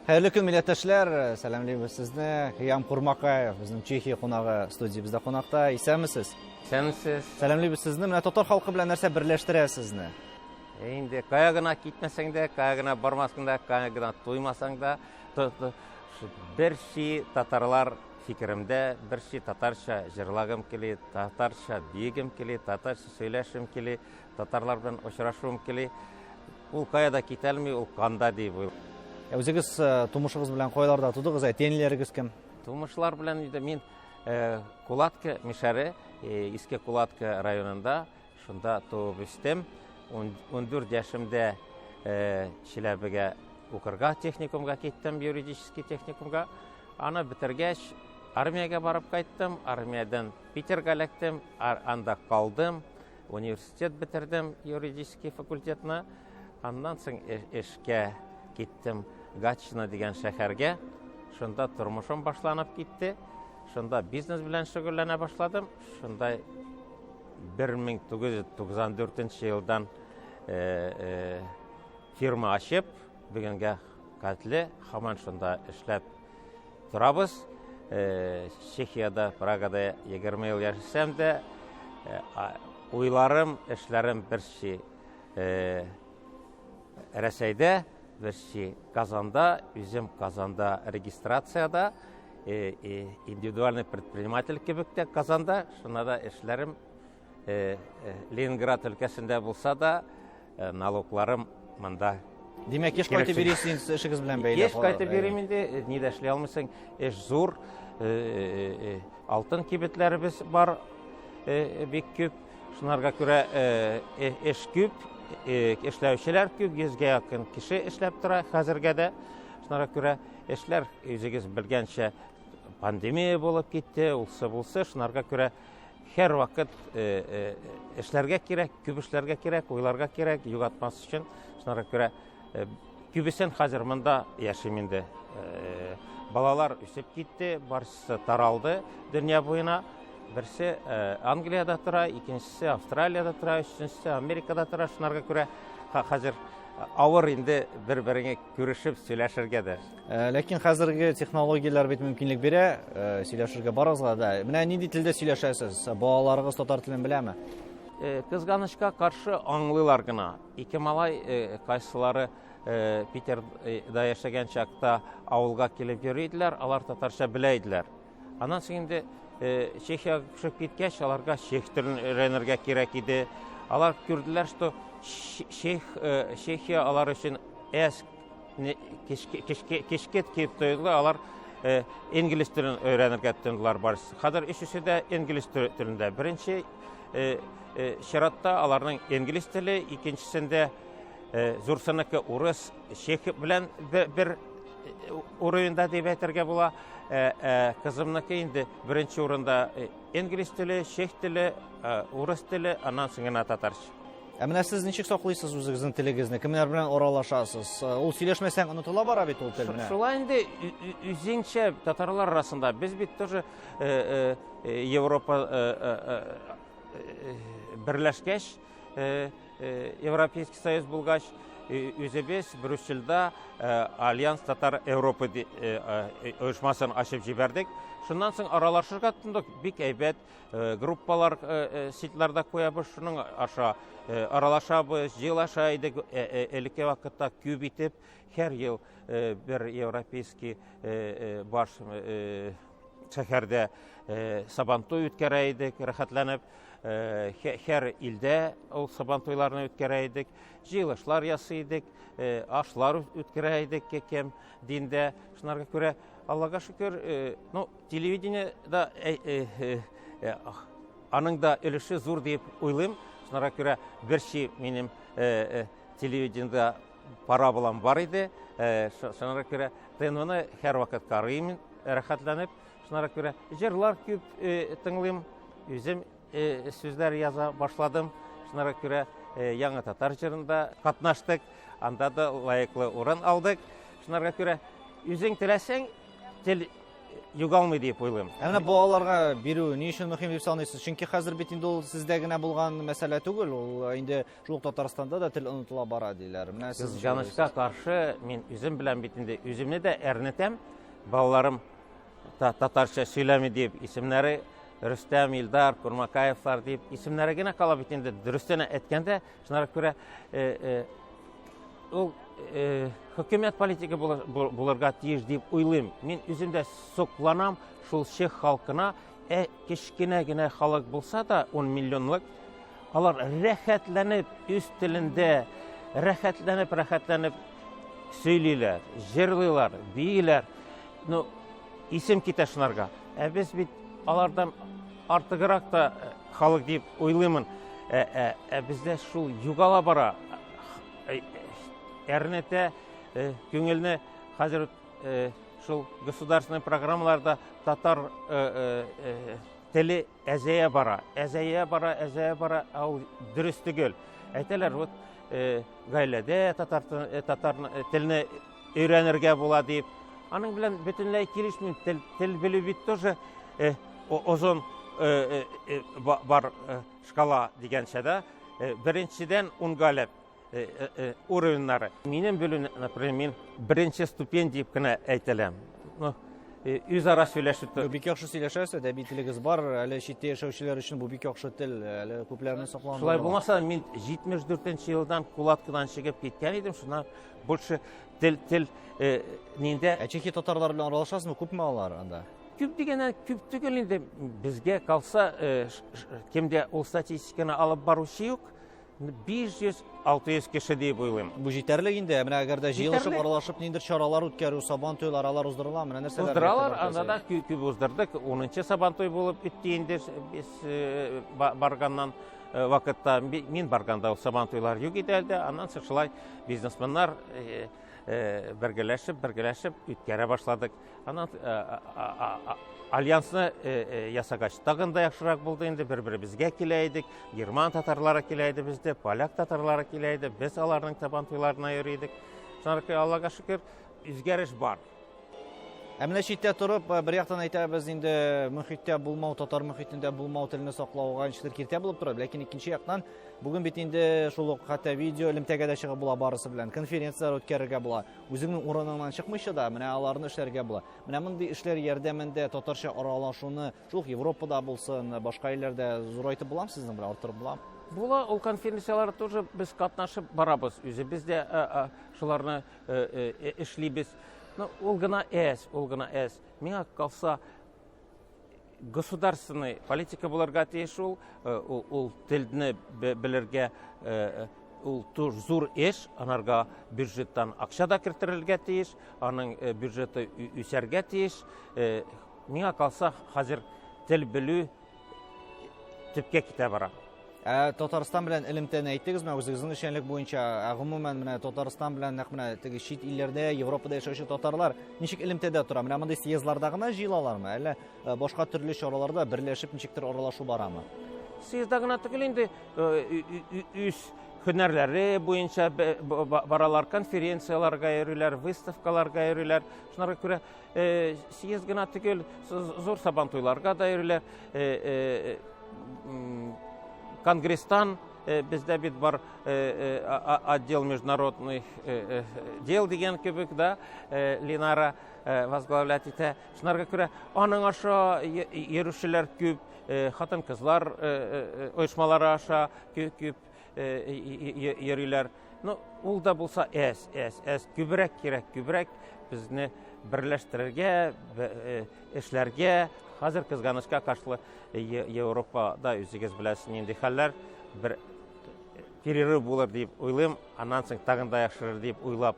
Хәерле көн, милләттәшләр! Сәламлибез сезне. Кыям Курмакаев, безнең Чехия кунагы студиябездә кунакта. Исәнмесез? Исәнмесез. Сәламлибез сезне. Менә татар халкы белән нәрсә берләштерә сезне? Инде кая гына китмәсәң дә, кая гына бармасаң да, кая гына туймасаң да, бер ши татарлар фикеремдә, бер ши татарча җырлагым кили, татарча биегем кили, татарча сөйләшем кили, татарлар белән очрашуым кили. Ул кая да китәлми, ул канда дип уйлыйм. Ә үзегез э, тумышыгыз белән кайларда тудыгыз, әти-әниләрегез кем? Тумышлар белән инде мин э, Кулатка Мишәре, э, Иске Кулатка районында шунда туып үстем. 14 яшемдә Чиләбегә укырга техникумга киттем, юридический техникумга. Аны бетергәч, армиягә барып кайттым. Армиядән Питерга эләктем, анда калдым. Университет бетердем, юридический факультетны. Аннан соң эшкә киттем Гатчина дигән шәһәргә. Шунда тормышым башланып китте. Шунда бизнес белән шөгыльләнә башладым. Шунда 1994 елдан э, э, фирма ачып, бүгенгә хәтле һаман шунда эшләп Торабыз. Э, Чехиядә, Прагада 20 ел яшәсәм дә, э, уйларым, эшләрем берчи э, Рәсәйдә, берчи Казанда, үзем Казанда регистрацияда, индивидуальный предприниматель кебек тә Казанда, шуна да эшләрем Ленинград өлкәсендә булса да, налогларым монда. Димәк, еш кайтып йөрисез инде эшегез белән бәйле. Еш кайтып йөрим инде, ни дә эшли алмыйсың. Эш зур. Алтын кибетләребез бар бик күп. Шунарга күрә эш күп, эшләүчеләр күп, йөзгә якын кеше эшләп тора хәзергә дә. Шунарга күрә эшләр үзегез белгәнчә пандемия булып китте, улсы булсы, шунарга күрә Һәрвакыт эшләргә кирәк, күп эшләргә кирәк, уйларга кирәк, югатмас өчен. Шуңа күрә күбесен хәзер монда яшим инде. Балалар үсеп китте, барысы таралды дөнья буена. Берсе Англиядә тора, икенчесе Австралиядә тора, өченчесе Америкада тора. Шуңа күрә хәзер авыр инде бер-береңә күрешеп сөйләшергә дә. Э, ләкин хәзерге технологияләр бит мөмкинлек бирә э, сөйләшергә барыгызга да. Менә нинди телдә сөйләшәсез? Балаларыгыз татар телен беләме? Э, кызганычка каршы аңлыйлар гына. Ике малай кайсылары Питерда яшәгән чакта авылга килеп йөри иделәр, алар татарча белә иделәр. Аннан соң инде Чехиягә күчеп киткәч, аларга чех телен өйрәнергә кирәк иде. Алар күрделәр, что Чех, Чехия алар өчен әз кечкет киеп тоелды, алар инглиз телен өйрәнергә тотындылар барысы. Хәзер өчесе дә инглиз телендә. Беренче чиратта аларның инглиз теле, икенчесендә зурсыныкы урыс, чех белән бер уровеньда дип әйтергә була. Кызымныкы инде беренче урында инглиз теле, чех теле, урыс теле, аннан соң гына татарча. Ә менә сез ничек саклыйсыз үзегезнең телегезне? Кемнәр белән аралашасыз? Ул сөйләшмәсәң онытыла бара бит ул тел менә. Шулай инде үзеңчә татарлар арасында без бит тоже Европа берләшкәч, Европейский Союз булгач, үзебез Брюссельдә Альянс Татар Европы оешмасын ачып җибәрдек. Шуннан соң аралашырга тотындык, бик әйбәт группалар сетьларда куябыз, шуның аша аралашабыз, җыелаша идек. Элекке вакытта күп итеп һәр ел бер европейский баш шәһәрдә Сабантуй үткәрә идек, рәхәтләнеп. Һәр илдә ул Сабантуйларны үткәрә идек, җыелышлар ясый идек, ашлар үткәрә идек кем диндә. Шунарга күрә, Аллага шөкер, ну, телевидение да аның да өлеше зур дип уйлыйм. Шунарга күрә берчи минем телевидениедә параболам бар иде. Шунарга күрә ТНВны һәрвакыт карыйм, рәхәтләнеп. Шунарга күрә җырлар күп тыңлыйм, үзем сүзләр яза башладым. Шунарга күрә яңа татар җырында катнаштык, анда да лаеклы урын алдык. Шунарга күрә үзең теләсәң, тел югалмый дип уйлыйм. Ә менә балаларга бирү ни өчен мөһим дип саныйсыз? Чөнки хәзер бит инде ул сездә генә булган мәсьәлә түгел, ул инде шул ук Татарстанда да тел онытыла бара диләр. Менә сез Кызганычка каршы, мин үзем белән бит инде үземне дә әрнетәм. Балаларым татарча сөйләми дип, исемнәре Рөстәм, Илдар, Курмакаевлар дип исемнәре генә кала бит инде. Дөрестен әйткәндә, шуңа күрә ул хөкүмәт политика булырга тиеш дип уйлыйм. Мин үзем дә сокланам шул чех халкына. Кечкенә генә халык булса да, 10 миллионлык, алар рәхәтләнеп үз телендә, рәхәтләнеп, рәхәтләнеп сөйлиләр, җырлыйлар, бииләр. Ну, исем китә шунарга. Ә без бит алардан артыграк та халык дип уйлыймын. Ә бездә шул югала бара. Әрнетә күңелне хәзер шул государственный программаларда татар теле әзәя бара, әзәя бара, әзәя бара, ә ул дөрес түгел. Әйтәләр, вот гаиләдә татар телне өйрәнергә була дип. Аның белән бөтенләй килешмим. Тел белү бит тоже озын бар шкала дигәнчә дә. Беренчедән унгаләп уровеньнары. Минем белү, например, мин беренче ступень дип кенә әйтәләм. Ну, үзара сөйләшеп тор. Бик яхшы сөйләшәсез, әдәби телегез бар. Әле читтә яшәүчеләр өчен бу бик яхшы тел, әле күпләрне сакланып. Шулай булмаса, мин 74 елдан Кулаткадан чыгып киткән идем, шуннан больше тел ниндә. Ә Чехия татарлары белән аралашасызмы? Күпме алар анда? Күп дигәннән күп түгел инде. Безгә калса, кемдә ул статистиканы алып баручы юк. 500-600 кеше дип уйлыйм. Бу җитәрлек инде. Менә әгәр дә җыелышып, аралашып ниндидер чаралар үткәрү, Сабан туйлары алар уздырыла, менә нәрсәләр уздыралар, анда да күп уздырдык. 10нчы Сабан туй булып үтте инде без барганнан вакытта. Мин барганда ул Сабан туйлар юк иде әле. Аннан соң шулай бизнесменнар бергәләшеп, бергәләшеп үткәрә башладык. Аннан альянсны ясагач тагын да яхшырак булды инде, бер-беребезгә килә идек. Герман татарлары килә иде бездә, поляк татарлары килә иде. Без аларның Сабан туйларына йөри идек. Шуңа күрә, Аллага шөкер, үзгәреш бар. Ә менә читтә торып, бер яктан әйтәбез инде, мөхиттә булмау, татар мөхитендә булмау телне саклауга ничектер киртә булып тора. Ләкин икенче яктан, бүген бит инде шул ук хәтта видео элемтәгә дә чыгып була барысы белән, конференцияләр үткәрергә була. Үзеңнең урыныңнан чыкмыйча да, менә аларны эшләргә була. Менә мондый эшләр ярдәмендә татарча аралашуны шул ук Европада булсын, башка илләрдә зурайтып буламы сезнең белән, арттырып буламы? Була, ул конференцияләр тоже без катнашып барабыз. Үзебез дә шуларны эшлибез. Ну, ул гына әз, ул гына әз. Миңа калса, государственный политика булырга тиеш ул, ул телне белергә, ул зур эш, анарга бюджеттан акча да кертерелгә тиеш, аның бюджеты үсәргә тиеш. Миңа калса, хәзер тел белү төпкә китә бара. Ә Татарстан белән элемтәне әйттегезме, үзегезнең эшчәнлек буенча, ә гомумән менә Татарстан белән нәкъ менә теге чит илләрдә, Европада яшәүче татарлар ничек элемтәдә тора? Менә мондый съездларда гына җыелалармы, әллә башка төрле чараларда берләшеп ничектер аралашу барамы? Съездда гына түгел инде, үз һөнәрләре буенча баралар, конференцияләргә йөриләр, выставкаларга йөриләр. Шуңа күрә съезд гына түгел, зур сабантуйларга да йөриләр. Конгресстан бездә бит бар отдел международных дел дигән кебек, да, Ленара возглавлять итә. Шуңа күрә аның аша йөрүчеләр күп, хатын-кызлар оешмалары аша күп йөриләр. Ну, ул да булса әз, әз, әз, күбрәк кирәк, күбрәк безне берләштерергә, эшләргә. Хәзер кызганычка каршы Европада үзегез беләсез нинди хәлләр, бер перерыв булыр дип уйлыйм, аннан соң тагын да яхшырыр дип уйлап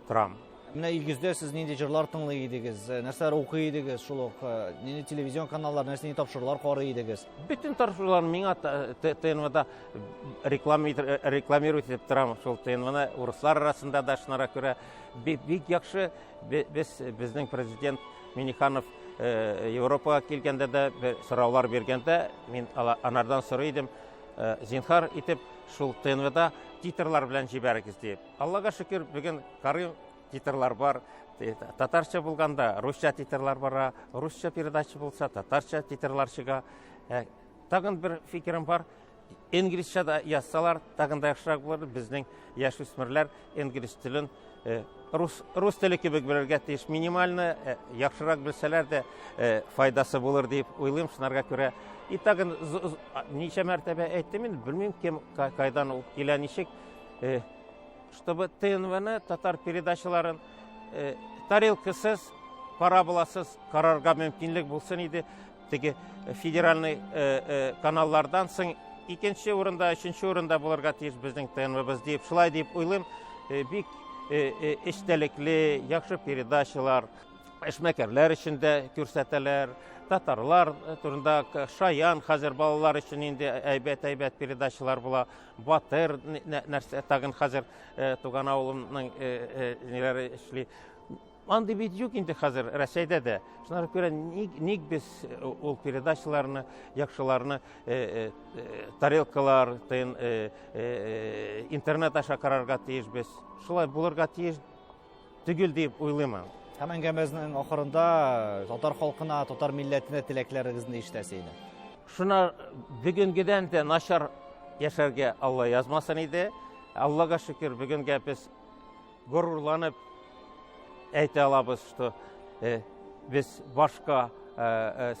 торам. Менә өйгездә сез нинди җырлар тыңлый идегез, нәрсәләр укый идегез, шул ук нинди телевизион каналлар, нәрсә нинди тапшырулар карый идегез? Бөтен тапшырулар миңа ТНВда рекламировать итеп торам, шул ТНВны урыслар арасында да шунара күрә бик яхшы. Безнең президент Миниханов Европага килгәндә дә бер сораулар биргәндә мин анардан сорый идем, зинхар итеп шул ТНВда титрлар белән җибәрегез дип. Аллага шөкер, бүген карыйм, титрлар бар. Татарча булганда русча титрлар бара, русча передача булса, татарча титрлар чыга. Тагын бер фикерем бар. Инглизчә дә язсалар, тагын да яхшырак булыр. Безнең яшүсмерләр инглиз телен рус, рус теле кебек белергә тиеш. Минимально яхшырак белсәләр дә файдасы булыр дип уйлыйм. Шунарга күрә и тагын ничә мәртәбә әйттем инде, белмим кем кайдан ул килә, ничек. Чтобы ТНВны, татар передачаларын тарелкасыз, параболасыз карарга мөмкинлек булсын иде. Теге федеральный каналлардан соң икенче урында, өченче урында булырга тиеш безнең ТНВбыз дип, шулай дип уйлыйм. Бик эчтәлекле, яхшы передачалар, эшмәкәрләр өчен дә күрсәтәләр, татарлар турында шаян хәзер балалар өчен инде әйбәт-әйбәт передачалар була. Батыр нәрсә тагын хәзер туган авылымның ниләре эшли. Андый бит юк инде хәзер Рәсәйдә дә. Шуңа күрә ник, ник без ул передачаларны, яхшыларны тарелкалар, тын, интернет аша карарга тиешбез. Шулай булырга тиеш түгел дип уйлыйм. Һәм әңгәмәбезнең ахырында татар халкына, татар милләтенә теләкләрегезне ишетәсе иде. Шуна бүгенгедән дә начар яшәргә Алла язмасын иде. Аллага шөкер, бүгенгә без горурланып әйтә алабыз, что без башка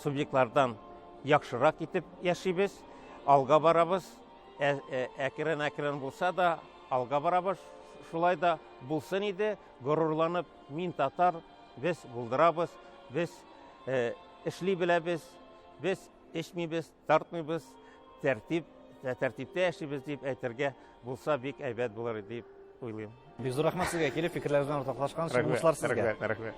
субъектлардан яхшырак итеп яшибез, алга барабыз, әкрен-әкрен булса да алга барабыз. Шулай да булсын иде, горурланып, мин татар, без булдырабыз, без эшли беләбез, без эчмибез, тартмыйбыз, тәртип, тәртиптә яшибез дип әйтергә булса бик әйбәт булыр дип уйлыйм. Бик зур рәхмәт сезгә, килеп фикерләрегез белән уртаклашкан өчен. Уңышлар сезгә. Рәхмәт, рәхмәт.